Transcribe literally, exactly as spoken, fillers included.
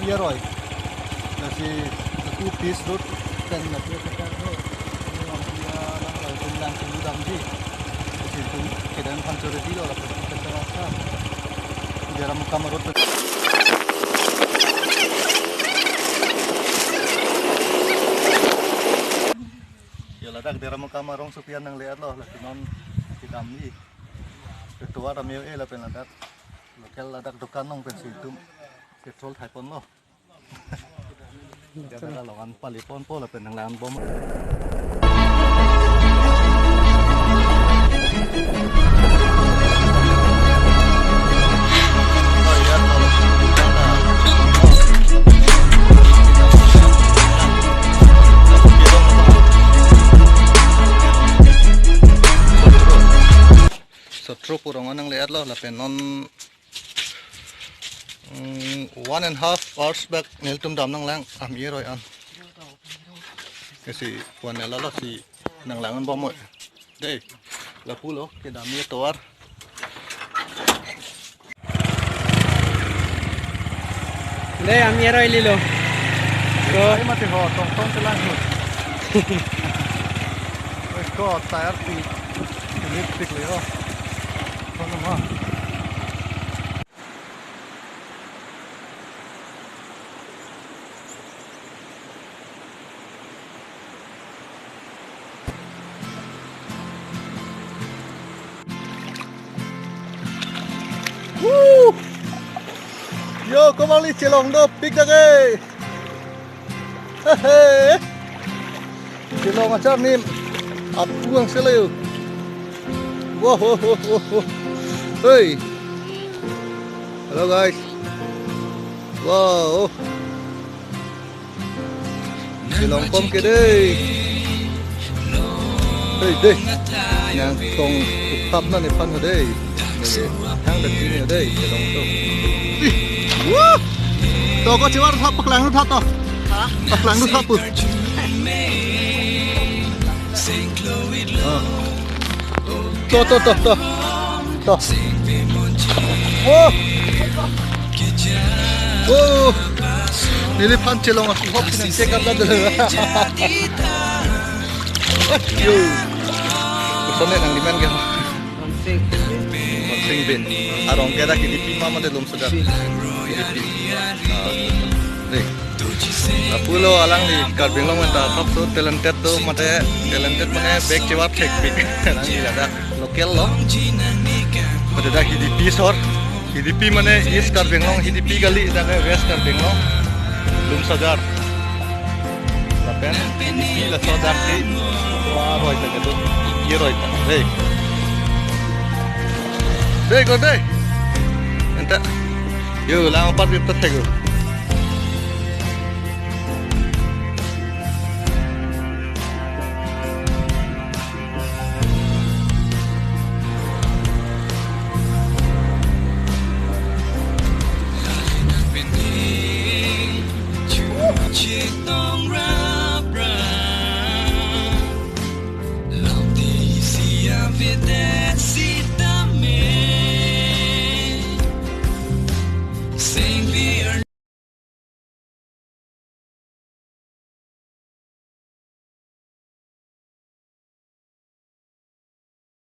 Iya roi. Lasi lapu pitch road pen lapu tekan road. Ini orang dia lang roi pen lang sini damji. Lasi itum kedam aphan chore dilo lapu tekan rasta. Deramukam road pen. Ya ladak Deramukam arongsopi an nangle-etlo, lasi non kedamji. Tovar ameo e lapen ladak local ladak dokan along pensi itum petrol thaiponlo. Dia ada longan paliponpo lapen nanglangbom. Sotro pu rong an nangle-etlo lapen non, mm, one and half hours back nelitum dam nanglang Ami Eroi an. Lasi wan lalo si nanglangdunbom noi. Dei, lapulo kedamji atovar. Dei, Ami Eroi lilo. So, ai mati ho, tongtong chelang ho. Ko tayar ti, lipstick le ho. Kono ma. Woo! Yo, komali chelong dopik dak e. Hehe. Chelong achar nim. Apu ang selayu. Wow, ho, ho, ho, ho. Hey. Hello guys. Wow. Chelong pom ke dei. Dei, dei. Nangtong thap na nephan ho dei. Dei, dei. Hang dak sini ho dei, chelong to. Ih, wah. To ko chevar thap, paklang thap to. Ha? Paklang thap pu. Ah. To, to, to, to. To. Oh. Oh. Neliphan chelong ahop si nang check up dolo. Yo. Kosonne nangli amen ke? Ronsing. Ronsing Bey. Arong ke dak Hidipi ma mate Lumsozar? Hidipi. Ah, dei. Lapulo alangli Karbi Anglong pen ta thapso talented do mate talented mane bek chevar thekpik. Alangli ladak local lo. Mate dak Hidipi sor. Hidipi mane East Karbi Anglong, Hidipi gali dak West Karbi Anglong. Lumsozar. Lapen Hidipi laso dak ti. Wah, roi ta kedo. Ye roi ta. Dei. Dei, go dei. Anta. Yo, lang apar bip ta thek yo.